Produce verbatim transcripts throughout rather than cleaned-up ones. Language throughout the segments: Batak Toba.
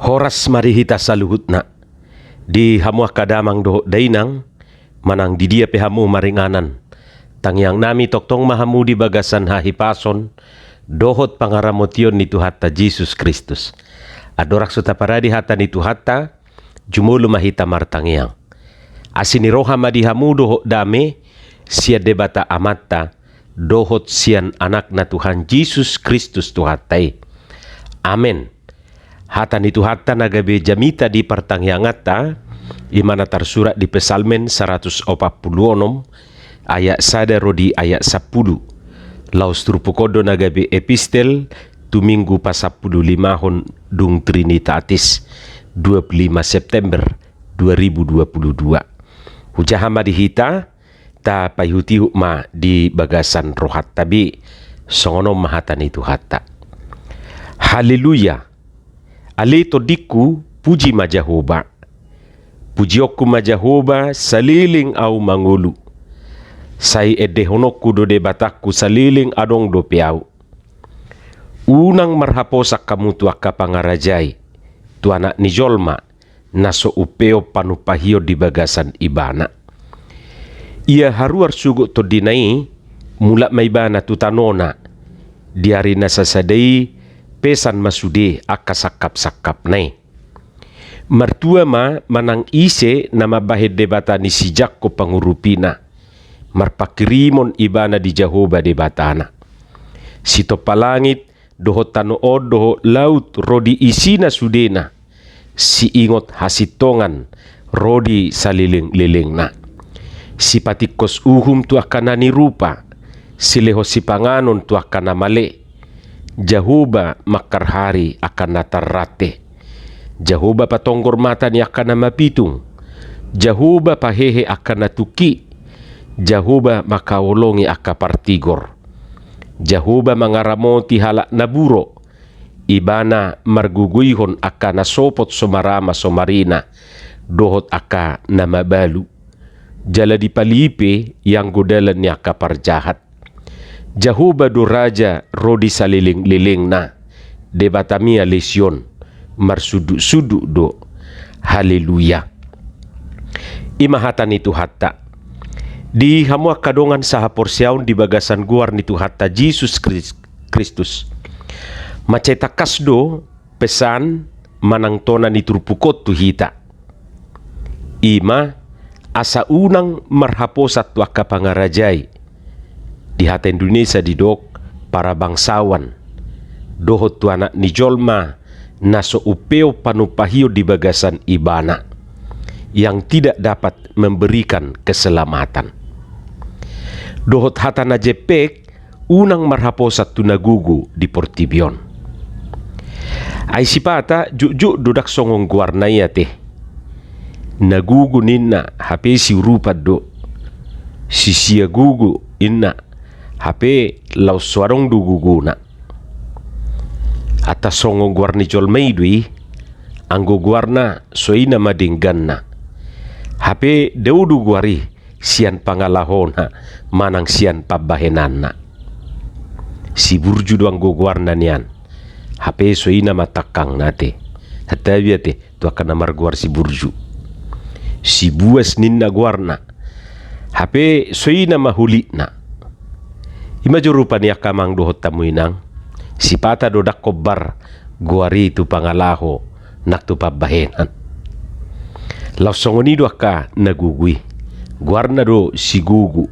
Horas ma di hita saluhutna. Di hamu angka damang dohot dainang, manang di dia pe hamu maringanan, tangiang nami tongtong ma hamu di bagasan hahipason dohot pangaramotion ni Tuhanta Jesus Kristus. Andorang so taparade hata ni Tuhanta, jumolo ma hita martangiang. Asi ni roha ma di hamu dohot dame sian Debata Amanta dohot sian Anakna Tuhan Jesus Kristus Tuhanta i. Amen. Hata ni Tuhanta na gabe jamita di partangianganta, i ma na tarsurat di Psalmen saratus opat pulu onom, ayat sada ro di ayat sampulu. Laos turpuk on do na gabe epistel tu Minggu pasampulu limahon dung Trinitatis, dua pulu lima September dua ribu dua pulu dua. Hujaha ma di hita, tapaihutihut ma di bagasan rohanta be. Songon on ma hata ni Tuhanta. Haleluya. Ale tondingku, puji ma Jahowa. Pujionku ma Jahowa saleleng ahu mangolu. Sai endehononku do Debatangku saleleng adong dope ahu. Unang marhaposan hamu tu angka pangarajai, tu Anak ni jolma, na so umpeop panumpahion di bagasan Ibana. Ia haruar suhut tondina i, mulak ma Ibana tu tanona. Di ari na sasada i, pesan ma sude angka sangkapsangkapna i. Martua ma manang ise na mambahen Debata ni si Jakkob pangurupina, marpanghirimon ibana di Jahowa Debatana. Sitompa langit dohot tano on dohot laut ro di isina sudena, siingot hasintongan ro di salelenglelengna. Sipatingkos uhum tu angka na nirupa, silehon sipanganon tu angka na male. Jahowa mangkarhari angka na tarrante. Jahowa patonggor mata ni angka na mapitung. Jahowa pahehe angka na tungki. Jahowa mangkaholongi angka partigor. Jahowa mangaramoti halak na buro. Ibana margogoihon angka na sopot so marama so marina, dohot angka na mabalu. Jala dipalipe ianggo dalan ni angka parjahat. Jahowa do raja ro di salelenglelengna. Debatami ale Sion, marsundutsundut do. Haleluya. I ma hata ni Tuhanta. Di hamu angka dongan sahaporseaon di bagasan goar ni Tuhanta Jesus Kris-, Kristus. Mansai tangkas do pesan manang tona ni turpuk on tu hita. I ma, asa unang marhaposan tu angka pangarajai. Di hata Indonesia didok parabangsawan. Dohot tu Anak ni jolma na so umpeop panumpahion di bagasan Ibana, yang tidak dapat memberikan keselamatan. Dohot hata na jempek, unang marhaposan tu na gogo di portibi on. Ai sipata jotjot do ndang songon goarna i ate. Na gogo ninna, hape siurupan do. Sisia gogo ninna, hape laos so adong do gogona. Ata songon goar ni jolma i do i, anggo goarna so ina ma dengganna. Hape dao do goar i sian pangalahona manang sian pambahenanna. Si Burju do anggo goarna nian. Hape so ina ma tangkangna ate. Santabi ate tu angka na margoar si Burju. Si Buas ninna goarna. Hape so ina ma hulitna. I ma jo rupa ni angka amang dohot hamu inang. Sipata do ndang hombar goar i tu pangalaho nang tu pambahenan. Laos songon i do angka na gogo i. Goarna do si gogo.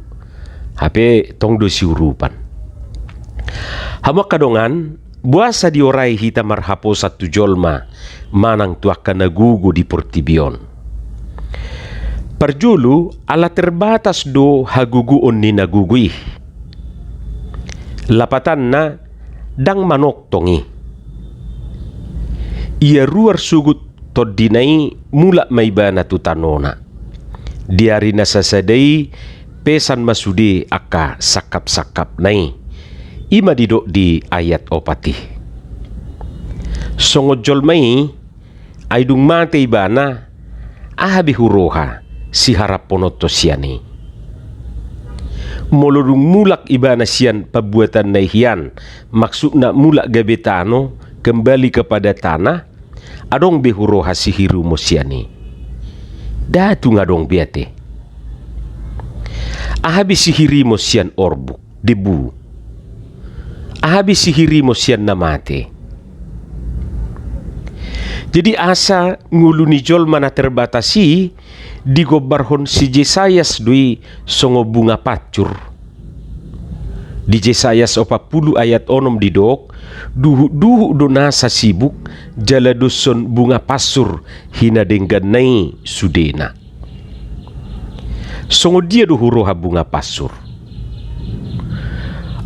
Hape tong do siurupan. Hamu angka dongan, boasa diorai hita marhaposan tu jolma manang tu angka na gogo di portibi on? Parjolo, ala terbatas do hagogoon ni na gogo i. Lapatanna, ndang manongtong i. Ia ruar suhut tondina i, mulak ma ibana tu tanona. Di ari na sasada i, pesan ma sude angka sangkapsangkapna i. I ma didok di ayat opat i. Songon jolma i, ai dung mate ibana, aha be huroha siharapkononta sian i? Molo dung mulak ibana sian pambuatanna i hian, maksudna mulak gabe tano, kembali kepada tanah, Adong be huroha sihirimon sian i? Nda tung adong be ate. Aha be sihirimon sian orbuk, debu? Aha be sihirimon sian na mate? Jadi asa ngolu ni jolma na terbatas i digombarhon si Jesayas do i songon bunga pansur. Di Jesayas opat pulu ayat onom didok, duhutduhut do nasa sibuk, jala doshon bunga pansur hinadengganna i sudena. Songon dia do huroha bunga pansur?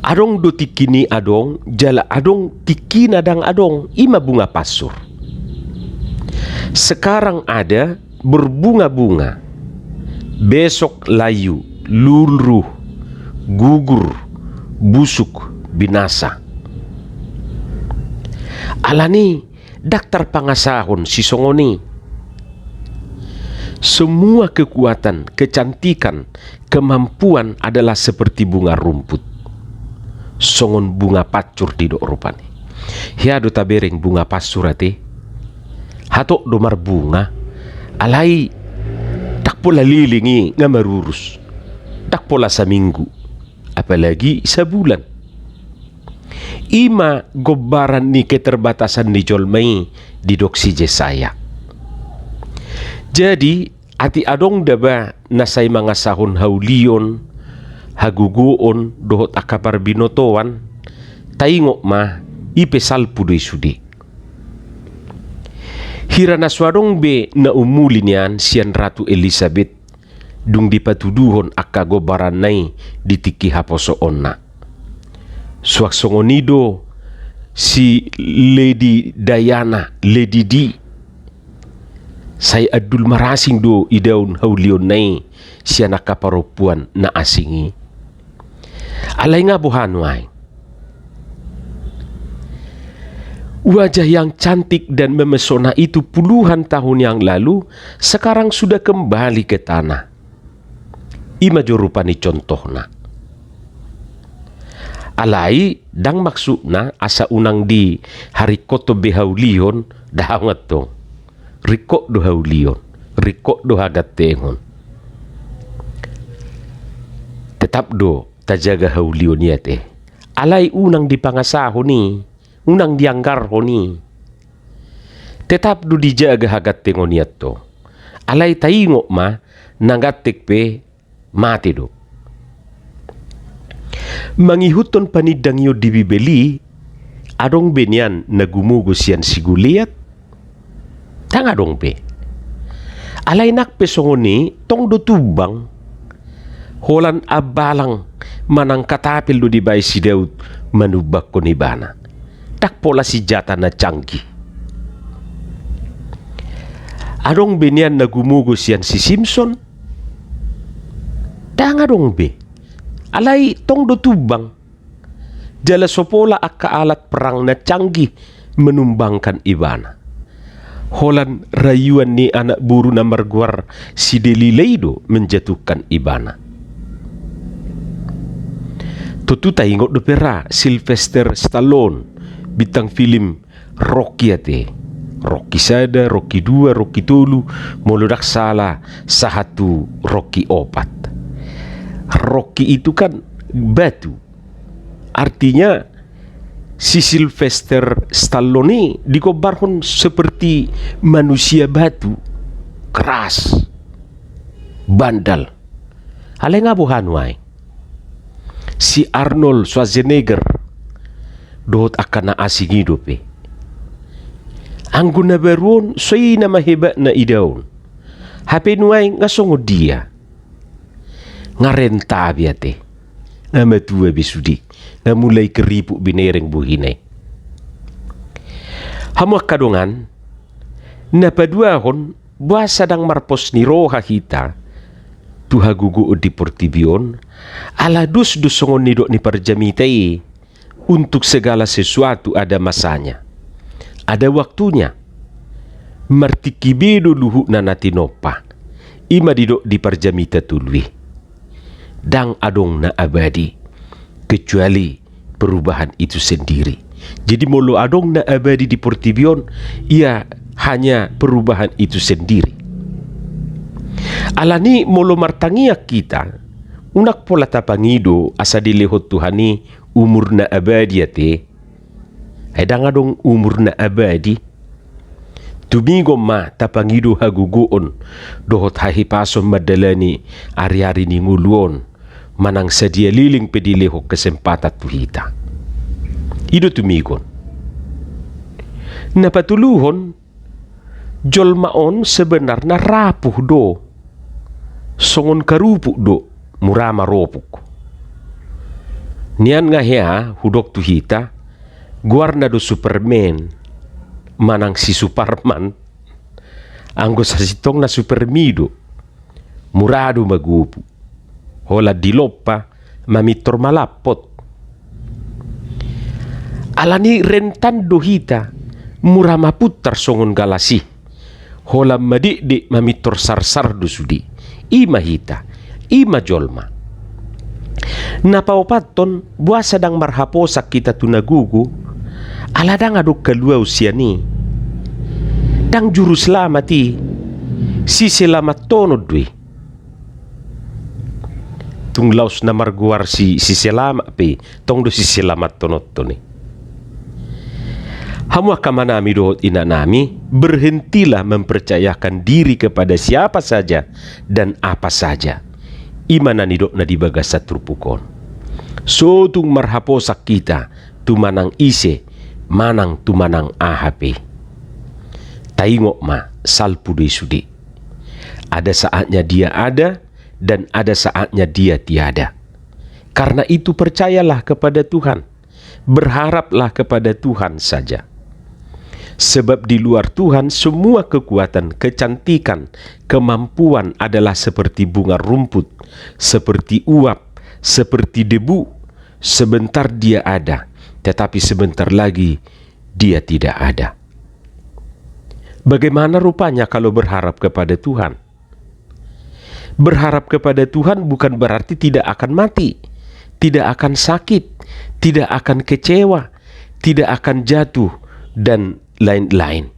Adong do tingki ni adong, jala adong tingki na ndang adong, i ma bunga pansur. Sekarang ada, berbunga-bunga. Besok layu, lunruh, gugur, busuk, binasa. Alani i, ndang tarpangasahon sisongon i. Semua kekuatan, kecantikan, kemampuan adalah seperti bunga rumput. Songon bunga pansur didok rupani. Hea do tabereng bunga pansur ate? Hatop do marbunga, alai ndang pola leleng i nga marurus. Ndang pola saminggu, apalagi sabulan. I ma gombaran ni keterbatasan ni jolma i didok si Jesaya. Jadi, atik adong da ba na sai mangasahon haulion, hagogoon, dohot angka parbinotoan, taingot ma, i pe salpu do i sude. Hira na so adong be na umuli nian sian Ratu Elisabet, dung dipatuduhon angka gombaranna i di tingki haposoonna. Suang songon i do si Lady Diana, Lady Di. Sai andul marasing do idaon haulionna i sian angka parompuan na asing i. Alai nga boha nuaeng? Wajah yang cantik dan memesona itu puluhan tahun yang lalu sekarang sudah kembali ke tanah. I ma jo rupani contohna. Alai ndang maksudna asa unang diharingkothon be haulion, daong antong. Ringkot do haulion, ringkot do hagantengon. Tetap do tajaga haulion i ate. Alai unang dipangasahon i, unang dianggarhon i. Tetap do dijaga hagantengon i antong. Alai taingot ma, na ganteng pe mate do. Mangihuthon panindangion di Bibel i, adong be nian na gumogo sian si Goliat? Ndang adong be. Alai nang pe songon i, tong do tumbang. Holan ambalang manang katapel do dibaen si Daud manumbangkon ibana. Ndang pola sinjata na canggih. Adong be nian na gumogo sian si Simson? Ndang adong be. Alai tong do tumbang. Jala so pola angka alat perang na canggih menumbangkan ibana. Holan rayuan ni anak boru na margoar si Delila i do menjatuhkan ibana. Tontu taingot dope ra Sylvester Stallone, bintang film Rocky ate. Rocky sada, Rocky dua, Rocky tolu, molo ndang sala sahat tu Rocky opat. Rocky itu kan batu. Artinya, si Sylvester Stallone i digombarhon seperti manusia batu, keras, bandal. Alai nga boha nuaeng? Si Arnold Schwarzenegger dohot angka na asing i dope. Anggo na baru on, so i nama hebatna idaon. Hape nuaeng nga songon dia? Nga renta be ate. Nga matua be sude. Nga mulai keriput binereng bohina i. Hamu angka dongan, na paduahon, boasa ndang marpos ni roha hita tu hagogoon di portibi on? Ala dos do songon nidok ni parjamita i, untuk segala sesuatu ada masanya, ada waktunya. Martingki be do luhutna na tinompa. I ma didok di parjamita tolu i. Ndang adong na abadi kecuali perubahan itu sendiri. Jadi molo adong na abadi di portibi on, ia hanya perubahan itu sendiri. Alani molo martangiang hita, unang pola tapangido asa dilehon Tuhan i umur na abadi ate. Ai ndang adong umur na abadi. Tumigon ma tapangido hagogoon dohot hahipason mandalani ari-ari ni ngolu on, manang sadia leleng pe dilehon kesempatan tu hita. I do tumigon. Na patoluhon, jolma on sebenarna rapuh do, songon karupuk do, mura maropuk. Nian nga hea hudok tu hita, goarna do Superman, manang si Suparman, anggo sasintongna Supermi do, mura do magopu. Holan dilompa, mamintor malampot. Alani rentan do hita, mura mapuntar songon galas i. Holan madekdek mamintor sarsar do sude. I ma hita, i ma jolma. Na paopathon, boasa ndang marhaposan hita tu na gogo, ala ndang adong haluaon sian i. Ndang juru selamat i, siselamathonon do i. Tung laos na margoar si, siselamat pe, tong do siselamathonon i. Hamu angka amanami dohot inanami, berhentilah mempercayakan diri kepada siapa saja dan apa saja. I ma na nidokna di bagasan turpuk on. So tung marhaposan hita tu manang ise, manang tu manang aha pe. Taingot ma, salpu do i sude. Ada saatnya dia ada, dan ada saatnya dia tiada. Karena itu, percayalah kepada Tuhan. Berharaplah kepada Tuhan saja. Sebab di luar Tuhan, semua kekuatan, kecantikan, kemampuan adalah seperti bunga rumput, seperti uap, seperti debu. Sebentar dia ada, tetapi sebentar lagi dia tidak ada. Bagaimana rupanya kalau berharap kepada Tuhan? Berharap kepada Tuhan bukan berarti tidak akan mati, tidak akan sakit, tidak akan kecewa, tidak akan jatuh, dan lain-lain.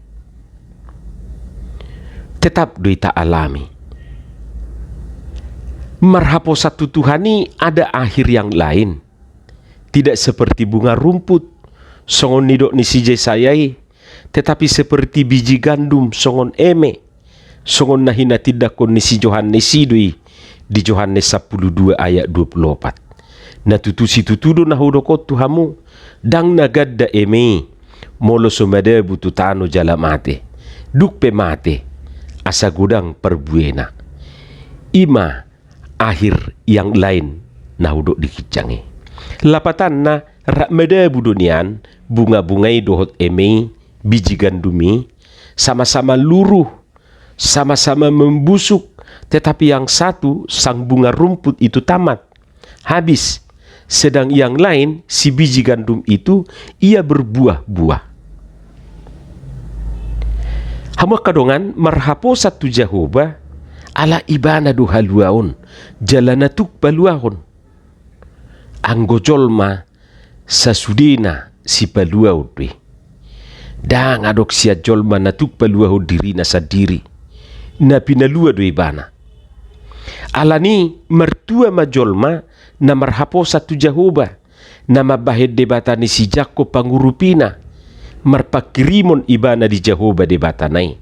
Tetap do i taalami. Marhaposan tu Tuhan i ada akhir yang lain. Tidak seperti bunga rumput, songon nidok ni si Jesaya i, tetapi seperti biji gandum songon eme, songon na hinatindangkon ni si Johannes i do i, di Johannes sampulu dua ayat dua pulu opat. Na tutu situtu do na hudok on tu hamu, ndang na ganda eme i, molo so madabu tu tano jala mate, dung pe mate, asa godang parbuena. I ma akhir yang lain na hudok di ginjang i. Lapatanna, rap madabu do nian bunga-bunga i dohot eme i, biji gandum i, sama-sama luruh, sama-sama membusuk, tetapi yang satu, sang bunga rumput itu tamat, habis, sedang yang lain, si biji gandum itu, ia berbuah-buah. Hamu angka dongan, marhaposan tu Jahowa, ala Ibana do haluaon, jala na tuk paluahon. Anggo jolma, sasudena sipaluaon do i. Ndang adong sian jolma na tuk paluahon dirina sandiri. Na pinalua do ibana. Alani martua ma jolma na marhaposan tu Jahowa, na mambahen Debata ni si Jakkob pangurupina, marpanghirimon ibana di Jahowa Debatana i.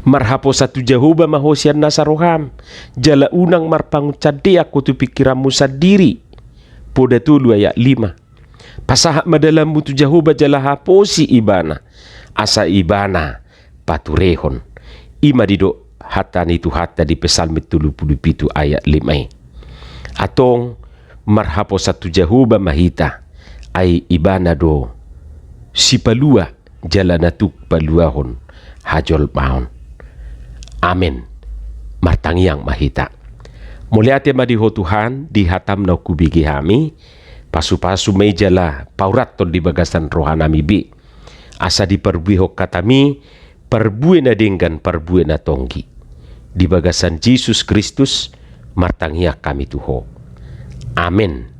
Marhaposan tu Jahowa ma ho sian nasa roham, jala unang marpangunsandean ho tu pingkiranmu sandiri. Poda tolu ayat lima. Pasahat ma dalanmu tu Jahowa jala haposi Ibana, asa Ibana paturehon. I ma didok hata ni Tuhanta di Psalmen tolu pulu pitu ayat lima i. Antong marhaposan tu Jahowa ma hita, ai Ibana do sipalua jala na tuk paluahon hajolmaon. Amen. Martangiang ma hita. Mauliate ma di Ho Tuhan, di hatam naung hubege hami, pasu-pasu ma i jala paurathon di bagasan rohanami be. Asa diparbuehon hatami parbue na denggan, parbue na tonggi. Di bagasan Jesus Kristus martangiang hami tu Ho. Amen.